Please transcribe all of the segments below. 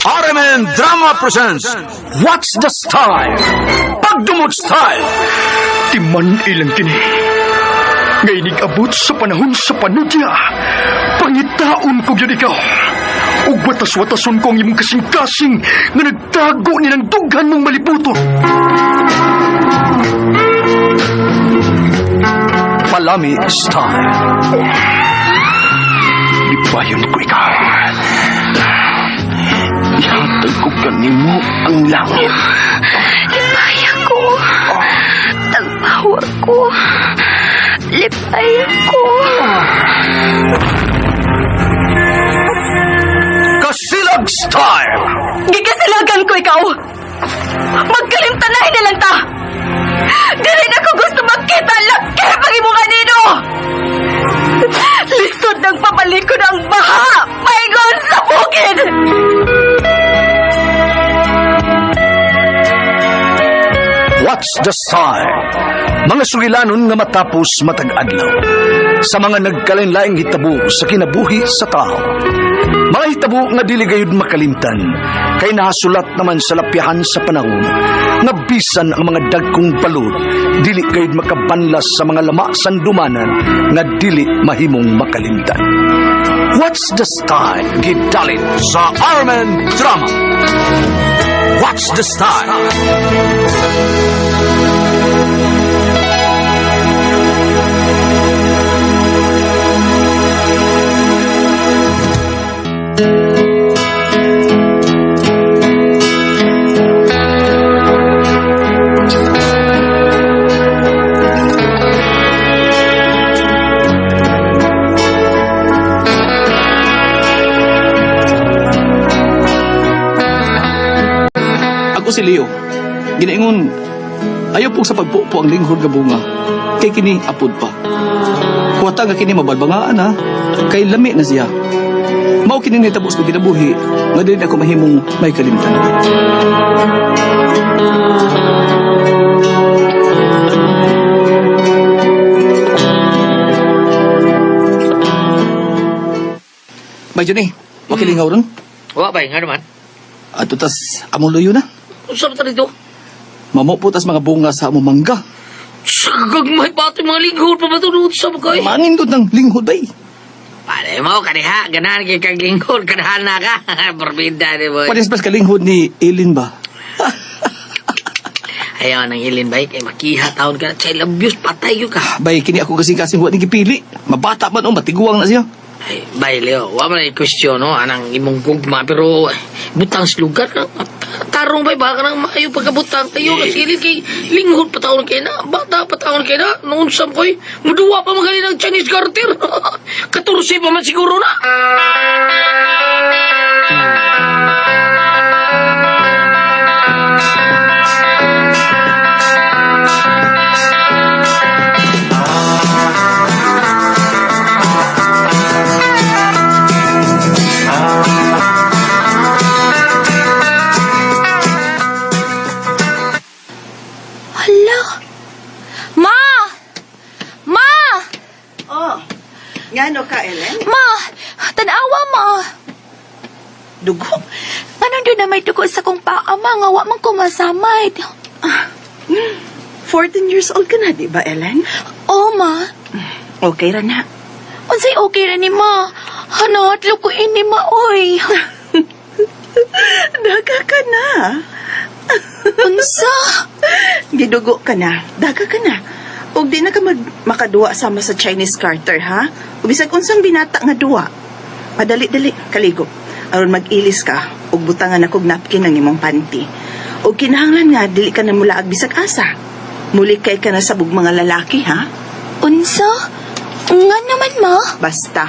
RMN Drama presents What's the Style? Pagdumot Style! Timan ilang kini. Ngay abot sa panahon sa panudya. Pangitaon ko gyud ikaw. Ug watas-watason ko ang imong kasing-kasing nga nagtago ni ng dughan mong malibuton. Palami Style. Lipayon ko ikaw. Ihatag ko kanimo ang langit. Lipaya ko. Tagpawa ko. Lipaya ko. Kasilag Style! Gigasilagan ko ikaw. Magkalimtanay na lang ta. Dili na ko gusto magkita laki pag imong anino. Lisod ng pabalikon ang baha. Paingon sa bukid. What's the Style? Mga sugilanon nga matapos matag adlaw. Sa mga nagkalain-laing hitabo sa kinabuhi sa tao. Mga hitabo nga dili gayud makalimtan kay nahasulat naman sa lapyahan sa panahon nga bisan ang mga dagkong balod dili gayud makabanlas sa mga lama sandumanan nga dili mahimong makalimtan. What's the Style? Gidalit sa Armen Drama. What's the Style? Ako si Leo. Ginaingon, ayaw po sa pagpupo ang linghod nga bunga. Kay kini apod pa. Huwata nga kini mabalbangaan ha. Kay lami na siya. Mao kini nitabo sa kinabuhi nga dili ako mahimong may kalimtan. May Johnny, wakilingaw ron. Wa ba, nga naman. Ato tas among luyo na. Unsa ba ta dito? Mamo po tas mga bunga sa among mangga. Sagag may pati mga linghod pa ba ito sa mga koy? Manindot ng linghod bay. Pare mo, kaniha, ganahan kay kag linghod, kanahan na ka. Borbida ni boy. Panis ka linghod ni Elin ba? Ayaw nang ilin bay, kay makiha taon ka na. Child abuse, patay yun ka. Bay, kini ako kasing-kasing wa ni gipili. Mabata man o, matiguang na siya. Ay, bay, Leo, wa man ay question, no? Anang imong gugma, pero eh, butang sa lugar ka. Tarong bay, baka nang maayo pagkabutang tayo. Kasi ilin kay linghod pa taon kay na, bata pa taon kay na. Noon sa koy, muduwa pa magaling ng Chinese garter. 14 pa man siguro na. Hala. Ma! Ma! Oh, ngano ka, Ellen? Ma! Tanawa, ma! Dugo. Anong doon na may dugo sa kong paa, ma? Nga wa man ko masamay. 14 years old ka na, di ba, Ellen? Oh, ma. Okay ra na. Unsay okay ra ni ma? Hanat ko ini ma, oy. Daga ka na. Unsa? Gidugo ka na. Daga ka na. Ug di na ka mag makaduwa sama sa Chinese Carter, ha? Ug bisag unsang binata nga duwa. Padali-dali, kaligo. Aron mag-ilis ka, ug butangan akog napkin ang imong panty. Ug kinahanglan nga dili ka na mulaag bisag asa. Muli kay ka na sabog mga lalaki, ha? Unsa? Nga naman, ma. Basta.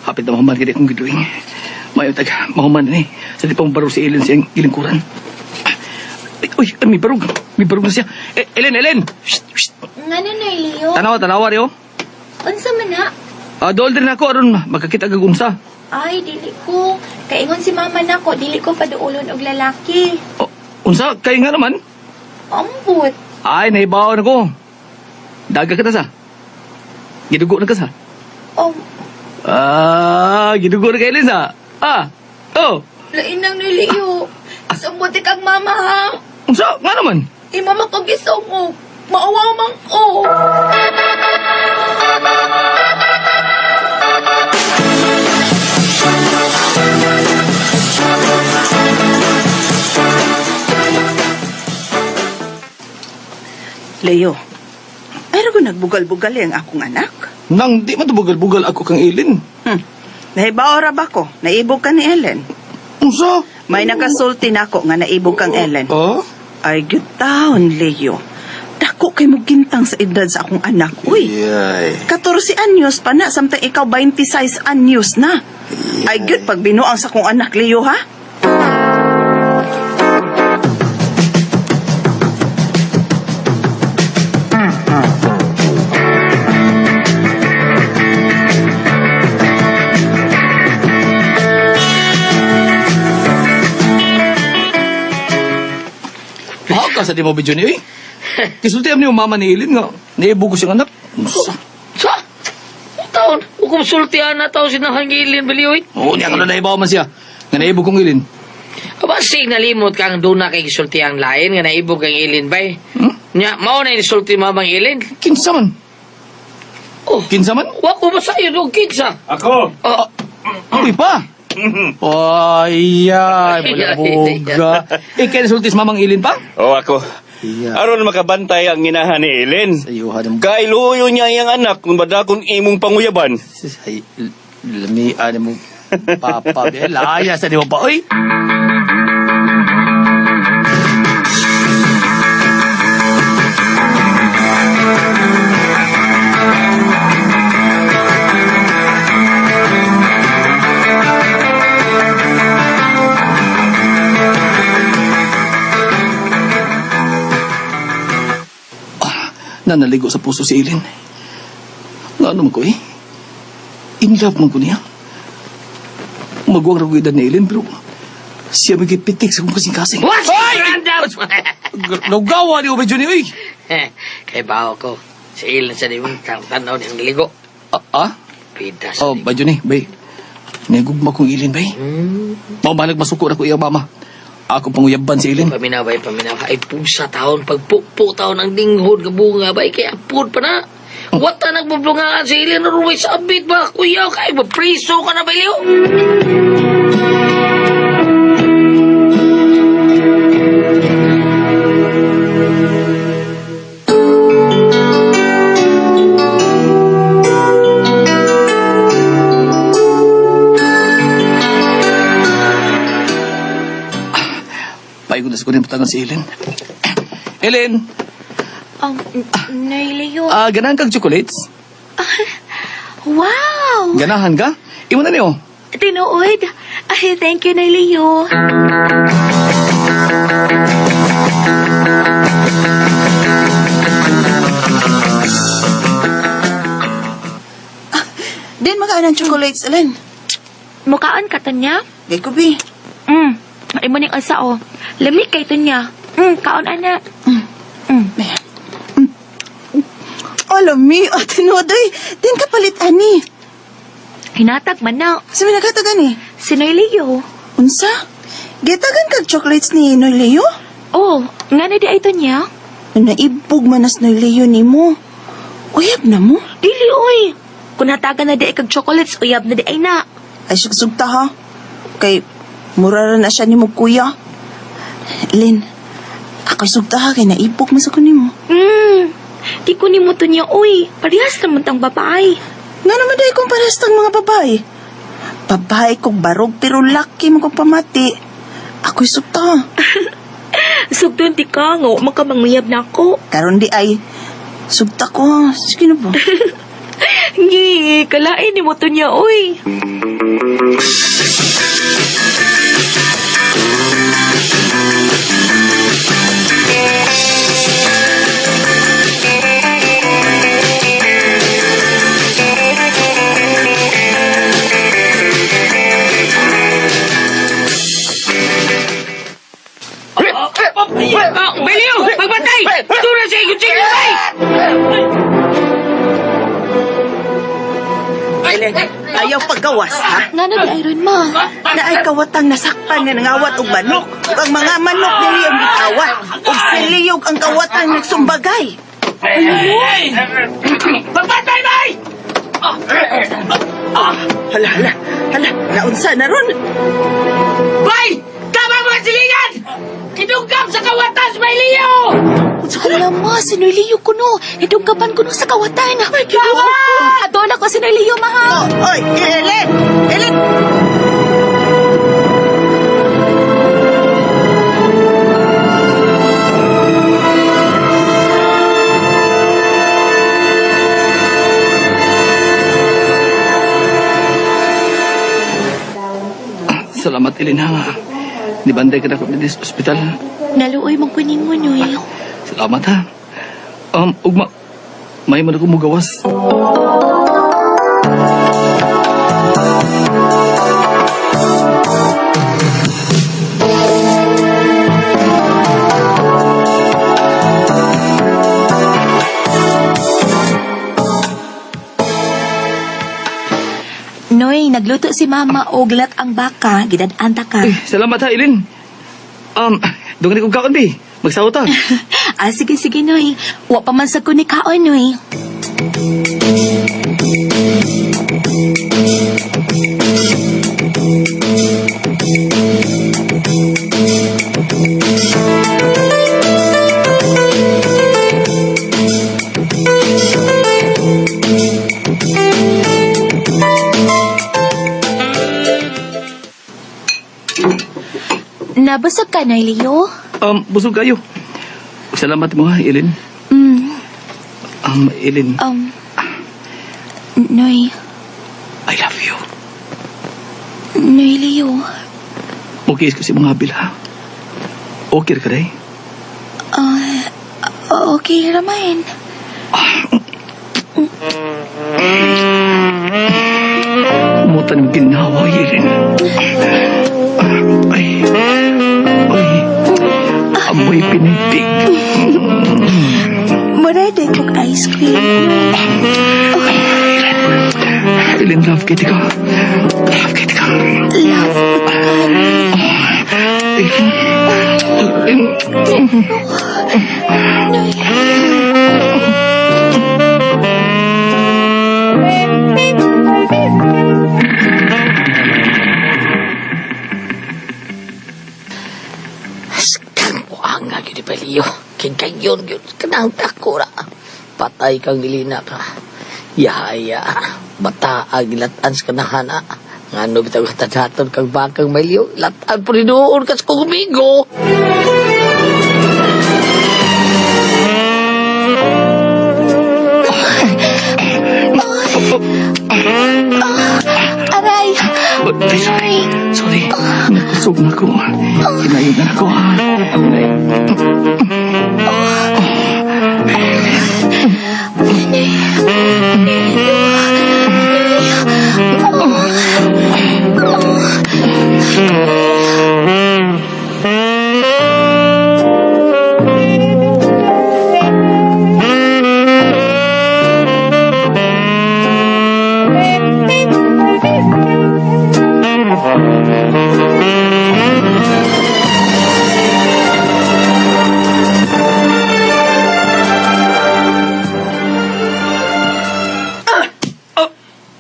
Hapit na mahuman kini akong giduing. Mayo tag mahuman ni. Sa di pa mabaro si Elin siyang gilingkuran. Ay, Uy, ay, may barog. May barog na siya. Eh, Ellen, Ellen! Shh, shh. Ngano na, Leo? Tanawa, tanawa, Leo. Unsa man na? Ah, dool din ako aron magkakita kag unsa. Ay, dili ko. Kaingon si mama nako, dili ko paduulon og lalaki. Oh, unsa kay nga naman? Ambot. Ay, nahibaw na ko. Daga ka ta sa. Gidugo na ka sa. Oh, Ah, gidugo na kay Ellen sa. Ah, oh. lain nang ni Leo. Sumbuti kag mama ha. Unsa nga naman? Imama ko gisong Maawa man ko. Leo, ay ko nagbugal-bugal ang akong anak. Nang di man to bugal-bugal ako kang Ellen. Nahibaw ra ba ko? Naibog ka ni Ellen. Unsa? May nakasulti nako nga naibog kang Ellen. Oh? Ay, good taon, Leo. Dako kay mo gintang sa edad sa akong anak. Uy, Yay. 14 anyos pa na, samtang ikaw 26 anyos na. Ay, good, pag binuang sa akong anak, Leo, ha? Baka sa di mo video ni oy. Kisulti am ni mama ni Ellen nga naibog ko siyang anak. Unsa? Sa? Taon, hukom sultihan na tao sinahangilin, baliw eh. Oo, niya ka na nahibaw man siya. Nga naibog kong Ellen. Aba, sig nalimot kang duna kay gisulti ang lain nga naibog kang ilin bay. Hmm? Nya, mao na sulti mamang ilin. Kinsa man? Oh, Kinsa man? wa ko ba sa'yo dong kinsa? Ako! Oh, Uy pa! Ay, ay, buga. Eh, kaya nasulti sa mamang Ilin pa? Oh, ako. Iya. Aron makabantay ang inahan ni Ellen. Sa iyo, hanam. Kay luyo niya iyang anak kung badakon imong panguyaban. Ay, lamian mo. Papa, be, laya sa di mo pa. Uy! Ah, nanaligo sa puso si Eileen. Nga naman ko eh. In love man ko niya. Magwang ra ko edad ni Eileen pero siya may gipitik sa kong kasing-kasing. What? Random! Lugawa ni Ubay Juni, uy! Kay bawo ko. Si ilin sa dimong tanaw niyang ligo. Ah, ah? Pitas. Oh, Bay Juni, bay. Nagugma kong Eileen, bay. Hmm. Mao malag masuko na ko iya mama. Ako panguyaban si Eileen. Paminaw bay, paminaw. Ay pusa taon, pagpukpo taon ang dinghod ka bunga bay, kaya apod pa na. Wata nagbublungaan si Ilin, ruway sabit ba? Kuya, kay ba priso ka na ba, Leo? Paigo na sa kunin patangan si Eileen. Eileen, Nay Leo. ah, ganahan kag chocolates? Wow! Ganahan ka? Imo na niyo. Tinuod. Ay, thank you, Nay Leo. Din makaan ang chocolates, Ellen. Mukaan ka to niya? Gay ko, bi. Imo ning asa oh. Lamig kay to niya. Kaon ana. Alam mi, oh, tinuod, ay. Din ka palit, ani. Hinatag man na Sa may nagkatagan, eh. si Nay Leo. Unsa? Gitagan kag chocolates ni Noy Leo? Oh, nga na di ay to niya? Naibog man as Noy Leo nimo. Uyab na mo. Dili oy. Kung hatagan na di ay kag chocolates, uyab na di ay na. Ay, sugsugta ha. Kay, mura ra na siya nimo kuya. Lin, ako'y sugta ha, kay naibog man sa ko nimo. Di ko nimo to niya oy. Parehas naman tang babae. Nga naman dahil kung parehas tang mga babae. Babae kong barog pero laki mo kong pamati. Ako'y sugta ha. Sugdon di ka nga wa man ka manguyab na ako. Karon di ay, sugta ko ha. Sige na ba? Ngi, kalain nimo to niya oy. Ellen, ayaw paggawas, ha? Nga na di Iron ma. Naay kawatang nasakpan nga nangawat og manok. Ug ang mga manok ni Leo gikawat. Ug si Leo ang kawatan nagsumbagay. Pagpatay, bay! Hala, hala, hala. Naunsa na ron? Bay! Tama mga silingan! Kinugam sa kawatan sa may Leo! Unsa ka Hala ma, si Noy Leo kuno. Hidunggapan kuno sa kawatan. Ginoo. Adon ako si Noy Leo, ma ha. Oh, oy, Ellen! Ellen! Salamat, Elin, ha. Nibantay ka na ko dito sa ospital. Naluoy mong kunin mo, Noy. Salamat, ha. Ugma, may man ako mugawas. Noy, nagluto si mama og lat ang baka, gidad-anta ka. Eh, salamat ha, Elin. Doon ka kong kaon, bi. Magsawa ta. Ah, sige, sige, Noy. Wa pa man sa ko ni kaon, Noy. Nabusog ka, Noy Leo? Busog kayo. Salamat mo ha, Elin. Elin, Noy, I love you. Noy Leo. Okay ko si mga abil ha. Okay ka day? Ah, okay, Ramain. Umutan ng ginawa, Elin. Ay, ay, amoy pinipig. Murede kog ice cream. Elin, love kita ka. Love kita ka. Love ko ka. Elin, Elin. Noy. Kang buanga gyud ni Leo. Kay gayon gyud kanang dako ra. Patay kang gilina ka. Yaya, bata ang gilatan sa kanahan ah. Ngano bitaw tadhaton kang bakang may Leo, latan po rin doon kas kumigo. Aray! Ay, sorry. Sorry. Nakusog na ko. Hinayon na ako. Hinayon.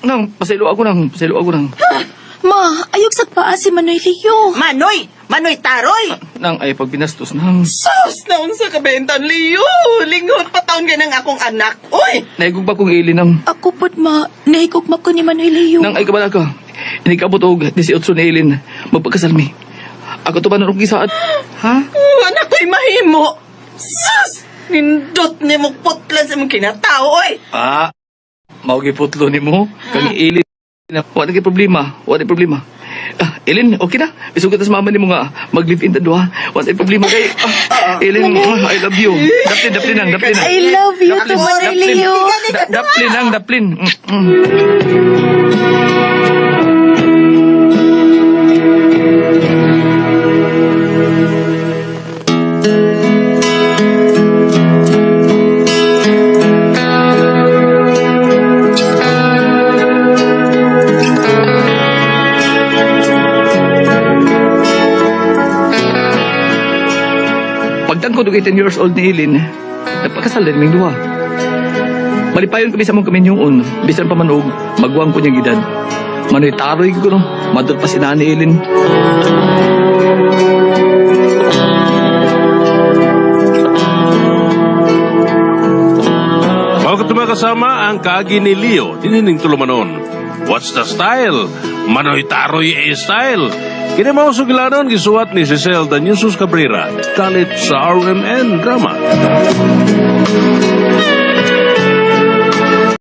Nang, pasaylo ako nang. Pasaylo ako nang. Ma, ayog sa paa si Manoy Leo. Manoy! Manoy Taroy! Nang, ay pagbinastos nang. Sus! Naunsa ka bentan, Leo! Linghot pa taon ka ng akong anak. Uy! Naigog ba kong ili nang. Ako pod ma, nahigog ma ko ni Manoy Leo. Nang ay kabala ka. Inikabot og 18 ni Elin. Magpagkasalmi. Ako to ba narong gisaad? Ha? Oh, anak ko'y mahimo! Sus! Nindot ni mo putlan sa mong kinatao, oy! Ah, mao giputlo nimo kang Elin. Wa na kay problema, wa na problema. Ah, Elin, okay na. Isugot ta sa mama nimo nga mag-live in ta duha. Wa na problema kay Elin, I love you. Daplin, daplin nang, daplin nang. I love you to Manoy Leo. Daplin nang, daplin. Mm. og 18 years old ni Eileen, nagpakasal din ming duha. Malipayon kami sa among kaminyoon, bisan pa man og magwang ko niyang edad. Manoy taroy ko no, madol pa si ni Eileen. Mao kato mga kasama ang kaagi ni Leo, tinining tulumanon. What's the style? Manoy Taroy A style. Kini mao sugilanon gisuwat ni Cecil Danyusus Cabrera, kalit sa RMN Drama.